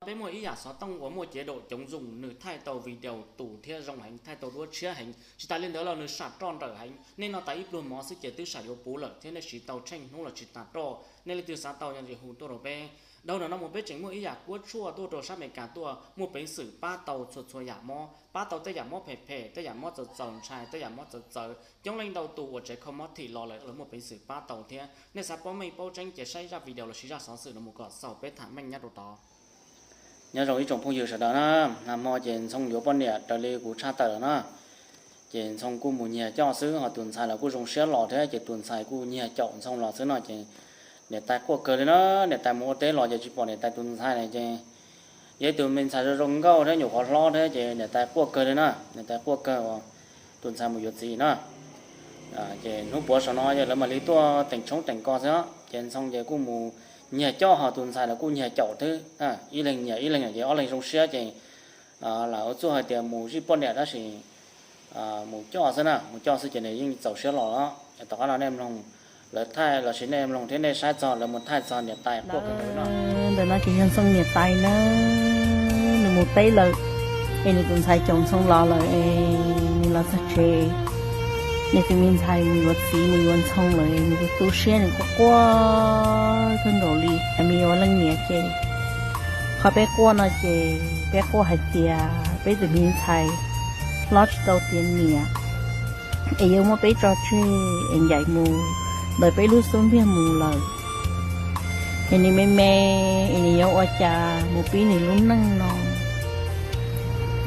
Peb muaj ib yam xov tooj uas muaj cev daum coov zoom, nws thaij tau video tus thiab zoo heev, thaij tau duab tshiab heev. Tsis tas li ntawd los nws sam roj nrawm heev. Nej noj tas ib pluag mov xwb ces twb sam yuav puv lawm thiab nej siv tau tsheej hnub los tsis tas roj. Nej leej twg xav tau yog li hu tuaj rau peb. Dhau ntawm no mus peb tseem muaj ib yam kuab tshuaj tuaj rau sab Amelikas tuaj, muaj peev xwm pab tau txhua txhua yam mob, pab tau tej yam mob phem phem, tej yam mob txawv txaus ntshai, tej yam mob txawv txawv. Coob leej ntau tus uas tsev kho mob thim los lawm los muaj peev xwm pab tau thiab. Nej xav paub meej paub tseeb ces saib zaj video los sis zaj xov xwm no mus kom xaus peb tham meej nyob rau tod. Nyob zoo ib tsoom phooj ywg sawv daws na, nag hmo ces Ntxhoo yuav poj niam raws li kuv tshaj tawm lawm na. Ces Ntxhoo kuj mus nyiag coj xwb, ho tus ntxhais los kuj zoo siab los thiab, ces tus ntxhais kuj nyiag caum Ntxhoo los xwb no ces niam tais quaj kawg li na. Niam tais mus ua teb los ces tsis pom niam tais tus ntxhais na ces yog ib tug me ntxhais zoo zoo nkauj thiab nyuam qhuav hlob thiab ces niam tais quaj kawg li na, niam tais quaj kawg uas tus ntxhais mus yuav txiv na. Ces hnub puav saum no ces lawv mam li tuaj teem tshoob teem kos xwb, ces Ntxhoo ces kuj mus nyiag coj, ho tus ntxhais los kuj nyiag caum xwb, ib leeg nyiag ib leeg ces ob leeg zoo siab ces lawv ua txuj hais tias mus zij poj niam tab sis mus coj xwb na, mus coj xwb ces nws yeej txaus siab los. Tom qab no nej mloog lawv thaij los sis nej mloog thiab nej saib txog lawv mus thaij txog niam tais quaj kawg nkaus no. Ntawm no ces yog Ntxhoo niam tais na, nws mus teb lawm es nws tus ntxhais caum Ntxhoo los lawm es nws los txog tsev, nws tus me ntxhais mus yuav txiv mus yuav Ntxhoo lawm, nws tu siab nws quaj quaj kawg nkaus li. Hais me ua leej niam ces qhov peb quaj no ces peb quaj hais tias peb tus me ntxhais hlob tsis tau tiav niam es yuav muab peb tso tseg es ncaim mus ntawm peb lub xub ntiag mus lawm, es nws me me es nws yuav ua cas mus pib nws lub neej no.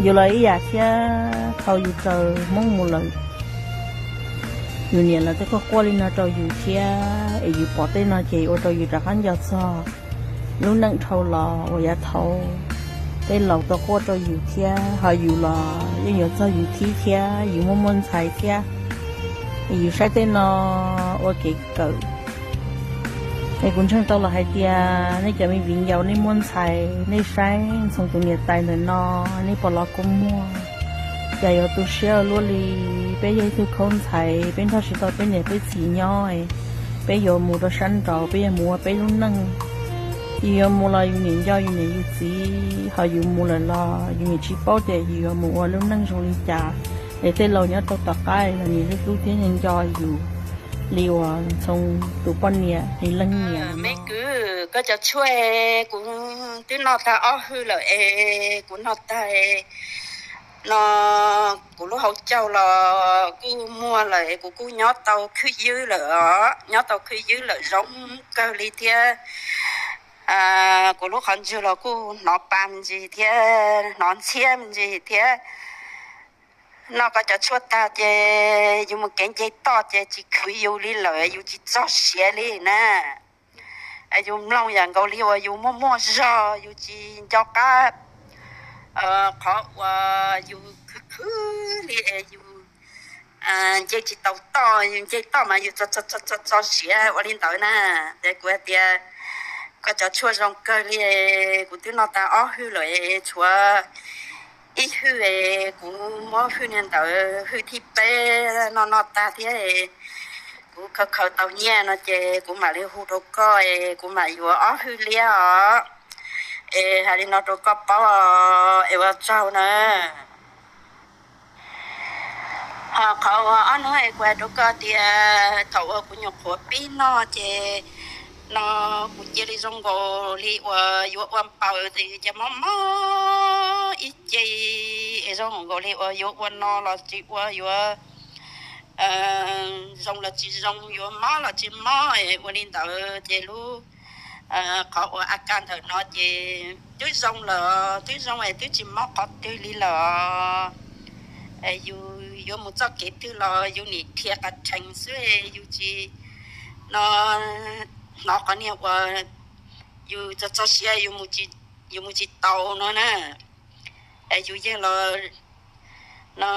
Yus los ib yam thiab, thaum yus raws Hmoob mus lawm, yus niam lawv twb quaj quaj li no rau yus thiab, es yus pom tej no ces ua rau yus rov qab nco txog lub neej dhau los uas yav thaud tej laus tau quaj rau yus thiab, ho yus los yeej yuav txog yus thib thiab, yus muaj muaj ntxhais thiab, es yus saib tej no ua kev kawm. Es kuv ntseeg tau los hais tias nej cov me viv ncaus nej muaj ntxhais, nej saib Ntxhoo tus niam tais ntawm no, nej pom los kua muag, cas yuav tu siab luaj li. Peb yog ib tug khaub ntxhais, peb nrog tsis tau peb niam peb txiv nyob, peb yuav mus rau sab nraud, peb yuav mus ua peb lub neej. Yus yuav mus los yus niam nco yus niam yus txiv, ho yus mus lawm los yus niam tsis paub tias yus yuav mus ua lub neej zoo li cas. Es tej laus nyob rau tom qab los niam hlub hlub thiab nco yus li uas Ntxhoo tus poj niam li leej niam. Me kwv, koj cov tshuaj kuv twb noj tag ob hwj lawm es kuv noj tag no, kuv lub hauv caug los kuj muag lawm, kuv kuj nyob tau khwb ywb lawm os, nyob tau khwb ywb lawm zoo kawg li thiab. Kuv lub qhov ntswg los kuj hnov pa me ntsis thiab, hnov ntxhiab me ntsis thiab. Noj koj cov tshuaj tag ces yus mus kev nce toj ces tsis khwv yus li lawm, yus tsis txog siav li na. Yus mloog yam nkaus li uas yus muaj muaj zog, yus tsis nco qab qhov uas yus khwv khwv li es yus nce tsis tau toj, yus nce toj mas yus txog txog siav ua li ntawd na. Ces kuv hais tias koj cov tshuaj zoo kawg li, kuv twb noj tag ob hwj lawm, tshuav ib hwj, kuv muab hwj niag ntawd hwj thib peb noj noj tag thiab, kuv khaws khaws tau nyiaj no ces kuv mam li hu rau koj es kuv mam yuav ob hwj liab os. Es hais li no rau koj paub es ua tsaug na. Ho qhov uas ob hnub es kuv hais rau koj tias thaum uas kuv nyuam qhuav pib noj ces no kuv cia li zoo nkaus li uas yuav ua npaws ces mob mob ib ce, es zoo nkaus li uas yuav ua no los tsis ua, yuav zoo los tsis zoo, yuav mob los tsis mob, ua li ntawd ces lub qhov uas a kaj ntawm no ces twb zoo lawm, twb zoo es twb tsis mob qhov twg li lawm. Yus yuav mus txoj kev twg los yus nim dhia qas rhees xwb, yus tsis no hnov qhov niag uas yus txog txog siav yus mus tsis tau no na. Yus yeej los no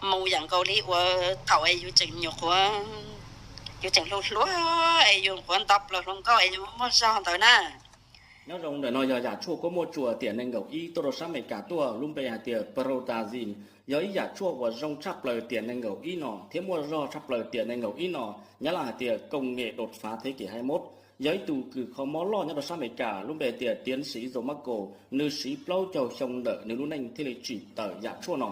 mus yam nkaus li uas thaum yus tseem nyuam qhuav, yus tseem hluas hluas es yus nyuam qhuav nto plaws hluas nkauj es yus muaj zog ntawd na. Nyob zoo, ntawm no yog yam tshuaj kuab muaj tsuas tiam nees nkaum ib tuaj rau sab Amelikas tuaj, lub npe hais tias Promethazine, yog ib yam tshuaj uas zoo tshaj plaws tiam nees nkaum ib no thiab muaj zog tshaj plaws tiam nees nkaum ib no. Nyab Laj hais tias công nghệ đột phá thế kỷ hai mươi mốt. Yog ib tug kws kho mob loj nyob rau sab Amelikas lub npe tias Tiav Siv Zos Mab Kaus, nws siv plaub caug xyoo ntawm nws lub neej thiaj li tsim tawm yam tshuaj no.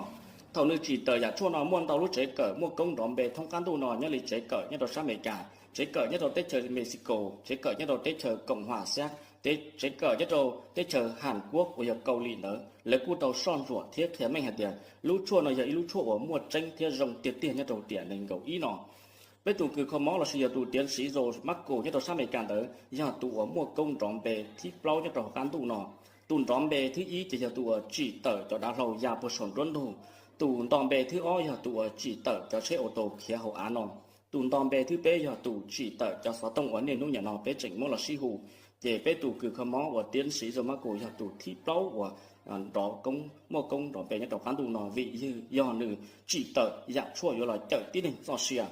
Thaum nws tsim tawm yam tshuaj no muaj ntau lub tsev kawm muaj koob nrov npe thoob qab ntuj no nyob li tsev kawm nyob rau sab Amelikas, tsev kawm nyob rau teb chaws Mexico, tsev kawm nyob rau teb chaws Koom Huam Xiab, tsev kawm nyob rau teb chaws Hàn Quốc uas yog Kaus Lim ntawd, lawv kuj tau soj ntsuam thiab qhia meej hais tias lub tshuaj no yog ib lub tshuaj uas muaj tseeb thiab zoo tiag tiag nyob rau tiam nees nkaum ib no. Peb tus kws kho mob lossis yog tus Tiav Siv Zos Mab Kaus nyob rau sab Amelikas ntawd yog tus uas muaj koob nrov npe thib plaub nyob rau hauv qab ntuj no. Tus nrov npe thib ib ces yog tus uas tsim tawm cov dav hlau ya puag saum nruab ntug. Tus nto npe thib ob yog tus uas tsim tawm cov tsheb auto khiav hauv av no. Tus nto npe thib peb yog tus tsim tawm cov xov tooj uas niaj hnub nim no peb tseem muab los sib hu. Ces peb tus kws kho mob uas Tiav Siv Zos Mab Kaus yog tus thib plaub uas nrov koob, muaj koob nrov npe nyob rau qab ntuj no vim yog nws tsim tawm yam tshuaj yuav los cawm tib neeg txoj sia.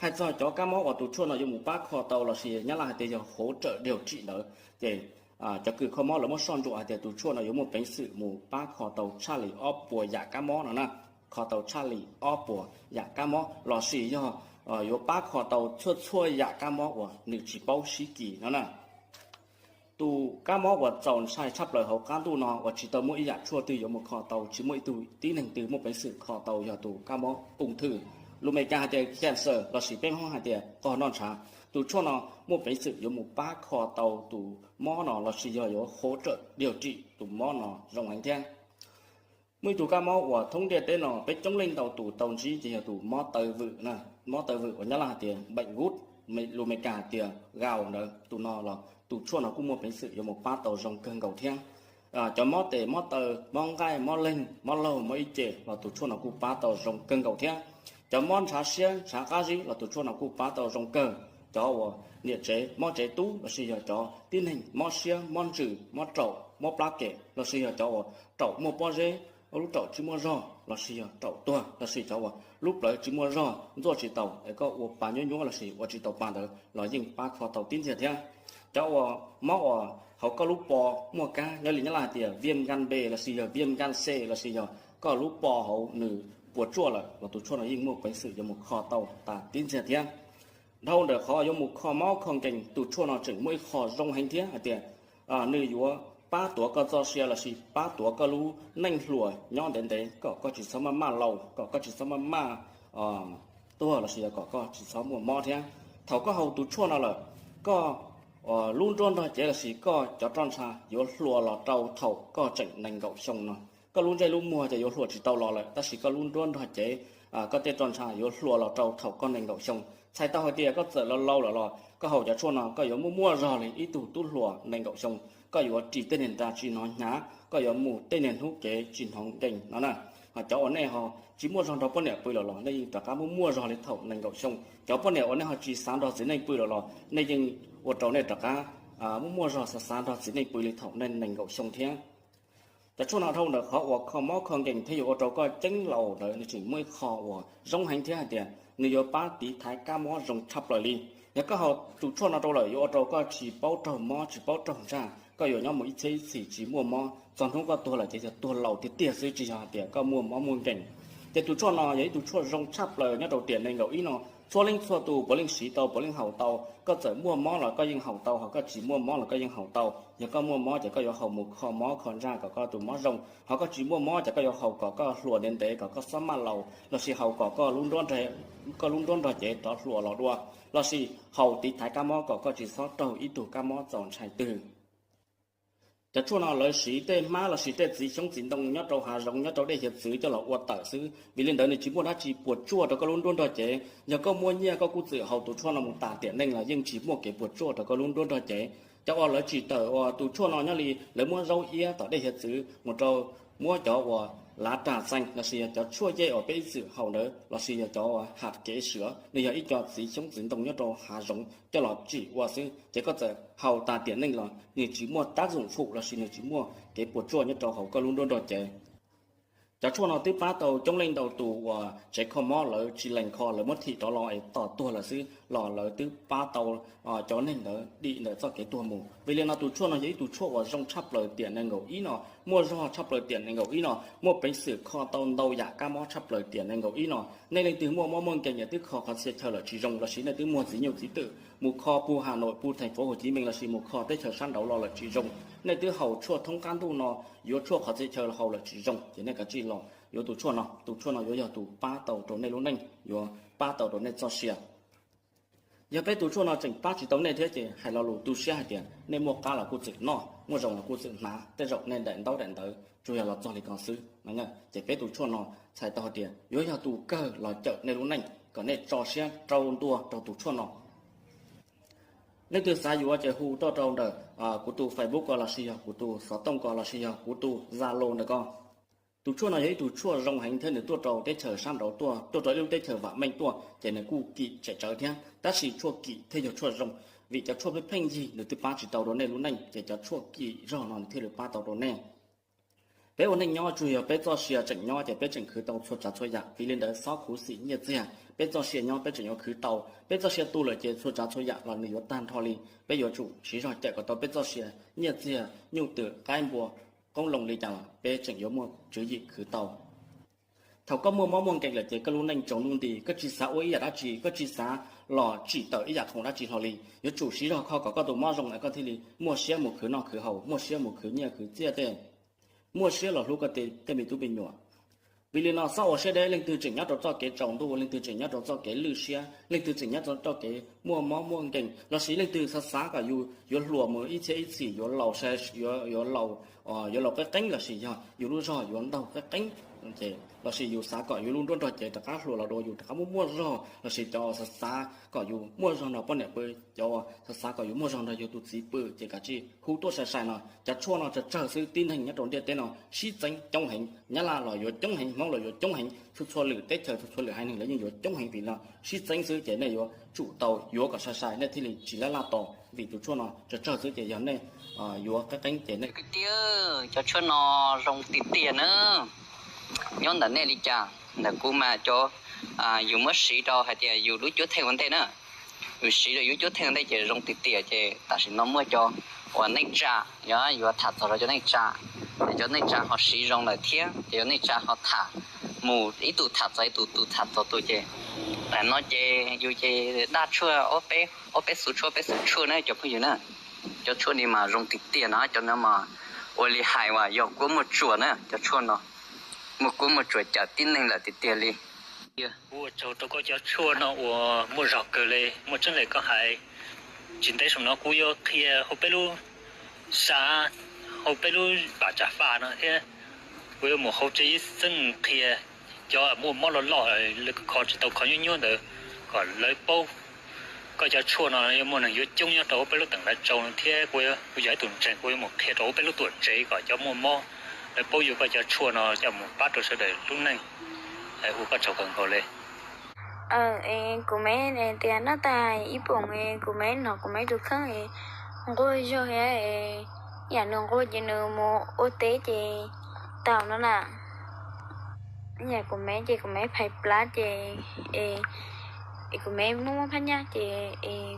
Hais txog cov kab mob uas tus tshuaj no yuav mus pab kho tau lossis Nyab Laj hais tias yog hỗ trợ điều trị ntawd, ces cov kws kho mob lawv muab soj ntsuam hais tias tus tshuaj no yuav muaj peev xwm mus pab kho tau tshaj li ob puas yam kab mob no na, kho tau tshaj li ob puas yam kab mob lossis yog yuav pab kho tau txhua txhua yam kab mob uas nws tsis paub sib kis no na. Tus kab mob uas txaus ntshai tshaj plaws hauv qab ntuj no uas tsis tau muaj ib yam tshuaj twg yuav mus kho tau, tsis muaj ib tug tib neeg twg muaj peev xwm kho tau yog tus kab mob ung thư, lus Amelikas hais tias cancer lossis peb Hmoob hais tias qog noj ntshav. Tus tshuaj no muaj peev xwm yuav mus pab kho tau tus mob no lossis yog yuav hỗ trợ điều trị tus mob no zoo heev thiab. Muaj ib tug kab mob uas thoob ntiaj teb no peb coob leej ntau tus tau ntsib ces yog tus mob taw vwm, mob taw vwm uas Nyab Laj hais tias bệnh gút, lus Amelikas hais tias gout ntawd, tus no los tus tshuaj no kuj muaj peev xwm yuav mus pab tau zoo kawg nkaus thiab. Cov mob tes mob taw, mob nqaij mob leeg mob laug mob ib ce los tus tshuaj no kuj pab tau zoo kawg nkaus thiab. Cov mob ntshav siab ntshav qab zib los tus tshuaj no kuj pab tau zoo kawg. Cov uas niam tsev mob tsev tub lossis yog cov tib neeg mob siab mob ntsws mob raum mob plab kem lossis yog cov uas raum muaj pob zeb, lub raum tsis muaj zog lossis yog raum tuag lossis cov uas lub plawv tsis muaj zog ntxuaj tsis taus es koj ua pa nyuab nyuab lossis ua tsis tau pa ntawd los yeej pab kho tau tib ntxiag thiab. Cov uas mob uas hauv koj lub pos muaj kab, nyob li Nyab Laj hais tias viêm gan B lossis yog viêm gan C lossis yog koj lub pos hauv nws puas tsuaj lawm los tus tshuaj no yeej muaj peev xwm yuav mus kho tau tas tib ntxiag thiab. Dhau ntawm qhov yuav mus kho mob kho nkees, tus tshuaj no tseem muaj ib qho zoo heev thiab hais tias nws yuav pab tuav koj txoj sia lossis pab tuav koj lub neej hluas nyob ntev ntev kom koj tsis txhob maj maj laus, kom koj tsis txhob maj maj tuag lossis yog kom koj tsis txhob muaj mob thiab. Thaum koj haus tus tshuaj no lawm, koj lub nruab nrog cev lossis koj cov roj ntsha yuav hluas los rau thaum koj tseem nees nkaum xyoo no. Koj lub ntsej lub muag ces yuav hluas tsis tau los lawm tab sis koj lub nruab nrog cev, koj tej roj ntsha yuav hluas los rau thaum koj nees nkaum xyoo. Txhais tau hais tias koj txawm laus laus lawm los koj haus cov tshuaj no koj yuav muaj muaj zog li ib tug tub hluas nees nkaum xyoo. Koj yuav ris tej niag nra tsis hnov hnyav, koj yuav mus tej niag hnub kev tsis hnov nkees no na. Ho cov uas nej ho tsis muaj zog nrog poj niam pw lawm los nej yeej rov qab muaj muaj zog li thaum nees nkaum xyoo. Cov poj niam uas nej ho tsis xav nrog txiv neej pw lawm los nej yeej ua rau nej rov qab muaj muaj zog xav xav nrog txiv neej pw li thaum nej nees nkaum xyoo thiab. Cov tshuaj no dhau ntawm qhov uas kho mob kho nkees thiab yuav ua rau koj ceeb laus ntawd nws tseem muaj ib qho uas zoo heev thiab hais tias nws yuav pab tiv thaiv kab mob zoo tshaj plaws li. Yog koj haus tus tshuaj no rau lawm yuav ua rau koj tsis paub raug mob tsis paub raug ntsaj, koj yuav nyob mus ib txhiab ib txhis tsis muaj mob, txog hnub koj tuag lawm ces yog tuag laus tiag tiag xwb tsis yog hais tias koj muaj mob muaj nkees. Ces tus tshuaj no yog ib tug tshuaj zoo tshaj plaws nyob rau tiam nees nkaum ib no. Txhua leej txhua tus puav leej siv tau puav leej haus tau, koj txawm muaj mob los koj yeej haus tau, ho koj tsis muaj mob los koj yeej haus tau. Yog koj muaj mob ces koj yuav haus mus kho mob kho ntsaj kom koj tus mob zoo, ho koj tsis muaj mob ces koj yuav haus kom koj hluas ntev ntev kom koj txhob maj laus, lossis haus kom koj lub nruab nrog cev rov hluas los dua, lossis haus tiv thaiv kab mob kom koj tsis txhob raug ib tug kab mob txaus ntshai twg. Cov tshuaj no lawv siv tej hmab lossis tej txiv xyoob txiv ntoo nyob rau hav zoov nyob rau dej hiav txwv coj los ua tawm xwb, vim li ntawd nws tsis muaj dab tsi puas tsuaj rau koj lub nruab nrog cev. Yog koj muaj nyiaj koj kuj txwm haus tus tshuaj no mus tas tiam neej los yeej tsis muaj kev puas tsuaj rau koj lub nruab nrog cev. Cov uas lawv tsim tawm uas tus tshuaj no nyob li lawv muab zaub iab tom dej hiav txwv mus rau, muab cov uas lav ras xees lossis yog cov tshuaj yej uas peb ib txwm haus ntawd lossis yog cov uas ham kev sua, nws yog ib co txiv xyoob txiv ntoo nyob rau hav zoov coj los tsim ua xwb, ces koj txawm haus tas tiam neej los nws tsis muaj tab zoom fum lossis nws tsis muaj kev puas tsuaj nyob rau hauv koj lub nruab nrog cev. Cov tshuaj no twb pab tau coob leej ntau tus uas tsev kho mob lawv tsis lees kho lawv muab thim rov los es tos tuag lawm xwb. los lawv twb pab tau cov neeg ntawd dim ntawm txoj kev tuag mus. Vim li no tus tshuaj no yog ib tug tshuaj uas zoo tshaj plaws tiam nees nkaum ib no, muaj zog tshaj plaws tiam nees nkaum ib no, muaj peev xwm kho tau ntau yam kab mob tshaj plaws tiam nees nkaum ib no. Nej leej twg muaj mob muaj nkeeg es twb kho qhov txhia chaw lawm tsis zoo, lossis nej twb muag txiv nyuj txiv twm mus kho pug Hà Nội, pug thành phố Hồ Chí Minh, lossis mus kho teb chaws sab nraud los lawm tsis zoo, nej twb haus tshuaj thoob qab ntuj no, yuav tshuaj qhov txhia chaw los haus lawm tsis zoo, ces nej kav tsij los yuav tus tshuaj no. Tus tshuaj no yuav yog tus pab tau rau nej lub neej, yuav pab tau rau nej txoj sia. Yog peb tus tshuaj no tseem pab tsis tau nej thiab ces hais lo lus tu siab hais tias nej muaj qab los kuj txwm noj, muaj zoo los kuj txwm hnav, tej zaum nej daim ntaub daim ntawv tsuas yog los txog li ko xwb. Ces peb tus tshuaj no txhais tau hais tias yuav yog tus kawg los cawm nej lub neej kom nej tso siab rau ntua rau tus tshuaj no. Leej twg xav yuav ces hu tuaj rau ntawm kuv tus Facebook ko lossis yog kuv tus xov tooj ko lossis yog kuv tus Zalo ntawm ko. Tus tshuaj no yog ib tug tshuaj zoo heev thiab nws tuaj rau teb chaws sab nraud tuaj, tuaj rau ib lub teb chaws vam meej tuaj ces nws kuj kim tsem tsawv thiab. Tab sis tshuaj kim thiaj yog tshuaj zoo, vim cov tshuaj pheej pheej yig nws twb pab tsis tau rau nej lub neej, ces cov tshuaj kim zog no nws thiaj li pab tau rau nej. Peb ua neej nyob tsuas yog peb txoj sia tseem nyob ces peb tseem khwv tau txhua tsav txhua yam. Vim li ntawd xob khuv xim nyiaj txiag, peb txoj sia nyob peb tseem yuav khwv tau. Peb txoj sia tu lawm ces txhua tsav txhua yam los nws yuav tag nrho li. Peb yuav tsum siv zog cawm kom tau peb txoj sia, nyiaj txiag, nyuj twm, qaib npua, qoob loo li cas los peb tseem yuav muaj tswv yim khwv tau. Thaum koj muaj mob muaj nkeeg lawm ces koj lub neej tsaus ntuj nti, koj tsis xav ua ib yam dab tsi, koj tsis xav los tsim tawm ib yam khoom dab tsi hlo li. Yuav tsum siv zog kho kom koj tus mob zoo es koj thiaj li muaj siab mus khwv noj khwv haus, muaj siab mus khwv nyiaj khwv txiaj tej, muaj siab los hlub koj tej me tub me nyuam. Vim li no xob ua siab deb, leej twg tseem nyob rau txoj kev tsaus ntuj, leej twg tseem nyob rau txoj kev lwj siab, leej twg tseem nyob rau txoj kev muaj mob muaj nkeeg, lossis leej twg xav xav kom yus yuav hluas mus ib txhiab ib txhis, yuav laus, yuav laus, yuav laus qeeb qeeb, lossis yog yus lub zog yuav ntaug qeeb qeeb, lossis yus xav kom yus lub nruab nrog cev rov qab hluas los dua yus rov qab muaj muaj zog, lossis cov xav xav kom yus muaj zog nrog poj niam pw, cov xav xav kom yus muaj zog nrog yus tus txiv pw, ces kav tsij hu tuaj sai sai no. Cov tshuaj no tsawg tsawg xwb, tib neeg nyob rau ntiaj teb no sib txeeb coob heev, Nyab Laj los yuav coob heev, Hmoob los yuav coob heev, txhua txhua lwm teb chaws, txhua txhua lwm haiv neeg lawv yeej yuav coob heev vim no sib txeeb xwb, ces nej yuav tsum tau yuav kom sai sai, nej thiaj li tsis laj laj tos, vim tus tshuaj no tsawg tsawg xwb ces yog nej yuav qeeb qeeb ces nej kwv tij, cov tshuaj no zoo tiag tiag na. Nyob ntawm nej li cas, ntawm kuv mas cov yus muab siv rau hais tias yus lub cuab theej ua ntej na. Yus siv rau yus cuab theej ua ntej ces zoo tiag tiag, ces tam sim no muaj cov uas neej tsa, yog yuav tham txog rau cov neej tsa, cov neej tsa ho siv zoo lawm thiab ces cov neej tsa ho tham mus ib tug tham txog ib tug, tus tham txog tus ces tam no ces yus ces daj tshuaj ob peb, ob peb xuv tshuaj, peb xuv tshuaj na cov phooj ywg na. Cov tshuaj ni mas zoo tiag tiag no, cov no mas ua li hais uas yog kuab muaj tsuas na, cov tshuaj no muaj kuab muaj tsuas cawm tib neeg lawm tiag tiag li. Ua tsaug rau koj cov tshuaj no uas muaj zog kawg li, muaj tseeb li koj hais. Tsis ntev saum no kuv yuav qhia hauv peb lub xav, hauv peb lub pam tsam faj no thiab, kuv yuav mus hauv tsev ib txheej qhia cov muaj mob loj loj, kho tsis tau, kho nyuaj nyuaj ntawd kom lawv paub. Koj cov tshuaj no yuav muaj neeg yuav coob nyob rau hauv peb lub teem Lav Tsau no thiab kuv, kuv yog ib tug ntseeg, kuv yuav mus qhia rau hauv peb lub tuam tsev kom cov muaj mob lawv paub yuav koj cov tshuaj no coj mus pab rau sawv daws lub neej. Ua koj tsaug kawg nkaus li. Kuv me tias noj tag ib poom, kuv me hnov kuv me tus kheej nquag zog thiab, yam nws nquag ces nws mus ua teb ces tau no na. Yam kuv me ces kuv me phais plab ces kuv me muaj muaj phaj nyaj ces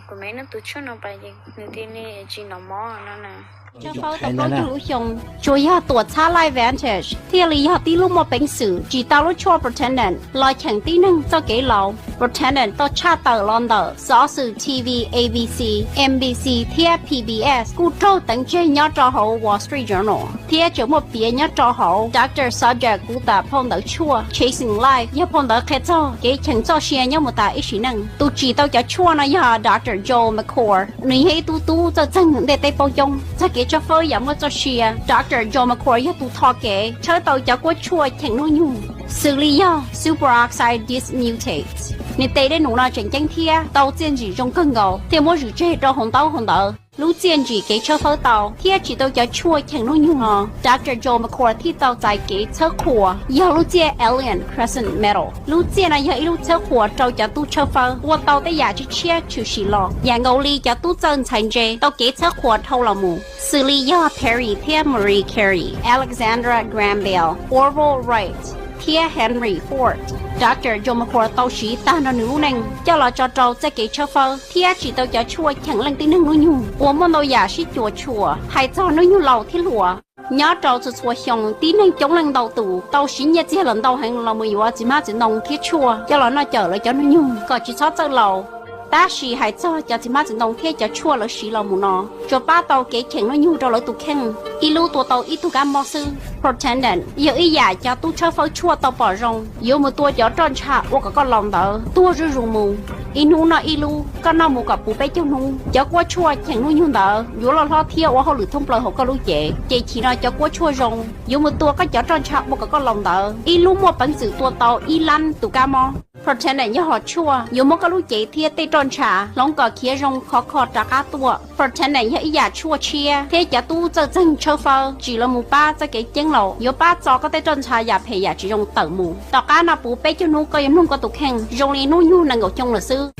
kuv me noj tus tshuaj no pais ces nws thiaj li tsis hnov mob no na. Tsawb fawb tau plaub caug lub xyoo, tsuas yog tuam txhab Life Vantage thiaj li yog tib lub muaj peev xwm tsim tau lub tshuaj Protandim los cheem tib neeg txoj kev laus. Protandim tau tshaj tawm los ntawm xov xwm T V A B C, N B C thiab P B S, kuj raug teev tseg nyob rau hauv Wall Street Journal thiab tseem muaj piav nyob rau hauv Doctor Subject Gupta phau ntawv tshuaj Chasing Life, yog phau ntawv qhia txog kev cheem txoj sia nyob mus tas ib sim neej. Tus tsim tau cov tshuaj no yog Doctor Joel McCord, nws yog ib tug tub txawj txeeg ntiaj teb paub coob txog kev tsawb fawb yam muaj txoj sia. Doctor Joel McCord yog tus tho kev tshawb tau cov kuab tshuaj cheem hnub nyoog, xws li yog superoxide dismutase. Nws tes dej num no tseem ceeb thiab tau txiaj ntsim zoo kawg nkaus thiaj muab zwm tseg rau hauv ntaub hauv ntawv. Lub txiaj ntsim kev tshawb fawb tau thiab tsim tau cov tshuaj cheem hnub nyoog no, Doctor Joel McCord thiaj tau txais kev txhawb qhuas yog lub txiaj Alien Crescent Medal. Lub txiaj no yog ib lub txhawb qhuas rau cov tub tshawb fawb ua tau tej yam tshiab tshiab tshwm sim los, yam nkaus li cov tub txawj ntxhais ntse tau kev txhawb qhuas dhau los mus, xws li yog Perry thiab Marie Curie, Alexandra Graham Bell, Orville Wright, thiab Henry Ford. Doctor Joe McCord tau siv tag nrho nws lub neej coj los tso rau txoj kev tshawb fawb thiab tsim tau cov tshuaj cheem leej tib neeg hnub nyoog uas muaj ntau yam sib cuam tshuam hais txog hnub nyoog laus thiab hluas. Nyob rau txhua txhua xyoo tib neeg coob leej ntau tus tau siv nyiaj txiag los ntau heev los mus yuav txiv hmab txiv ntoo thiab tshuaj coj los noj cawm lawv cov hnub nyoog kom tsis txhob txawj laus. Tab sis hais txog cov txiv hmab txiv ntoo thiab cov tshuaj lawv siv los mus no, tsuas pab tau kev cheem hnub nyoog rau lawv tus kheej, ib lub tua tau ib tug kab mob xwb. Protandim yog ib yam cov tub tshawb fawb tshuaj tau pom zoo yuav mus tua cov roj ntsha ua kom koj laus ntawd tuag zuj zus mus. Ib hnub noj ib lub, koj noj mus kom puv peb caug hnub. Cov kuab tshuaj cheem hnub nyoog ntawd yuav loj hlob thiab ua hauj lwm thoob plaws hauv koj lub cev, ces chim no cov kuab tshuaj zoo yuav mus tua koj cov roj ntsha ua kom koj laus ntawd ib lub muaj peev xwm tua tau ib lab tus kab mob. Protandim yog hom tshuaj yuav muab koj lub cev thiab tej roj ntsha hloov kom khiav zoo khov kho rov qab tuaj. Protandim yog ib yam tshuaj tshiab thiab cov tub txawj txeeg tshawb fawb tsim los mus pab txoj kev ceeb laus yuav pab txo koj tej roj ntsha yam phem yam tsis zoo tawm mus. Tom qab no puv peb caug hnub koj yuav mloog koj tus kheej zoo li hnub nyoog nees nkaum xyoo lawm xwb.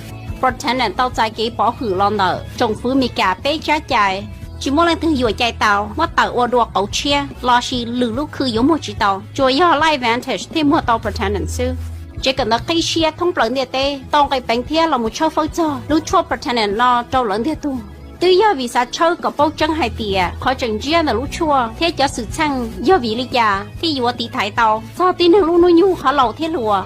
Protandim tau txais kev pov hwm los ntawm tsoom fwv Mes Kas peb tsab cai. Tsis muaj leej twg yuam cai tau muab tawm ua dua qauv tshiab lossis lwm lub khw yuav muag tsis tau, tsuas yog Life Vantage thiaj muag tau Protandim xwb. Tsev kawm ntawv qib siab thoob plaws ntiaj teb tau nqis peev thiab los mus tshawb fawb txog lub tshuaj Protandim no rau lawv ntiag tug. Twb yog vim xav tshawb kom paub tseeb hais tias qhov tseem ntsiab ntawm lub tshuaj thiab cov xwm txheej yog vim li cas thiaj yuav tiv thaiv tau txog tib neeg lub hnub nyoog qhov laus thiab hluas.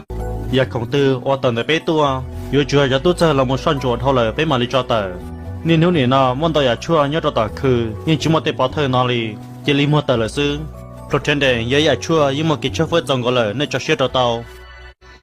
Yam khoom twg uas tawm ntawm peb tuaj, yuav tsum yog cov tub txawg los mus soj ntsuam dhau lawm peb mam li tso tawm. Niaj hnub nim no muaj ntau yam tshuaj nyob rau tom khw yeej tsis muaj tej pov thawj no li, cia li muag tawm lawm xwb. Protandim yog ib yam tshuaj yeej muaj kev tshawb fawb txaus nkaus lawm, nej tso siab rau tau.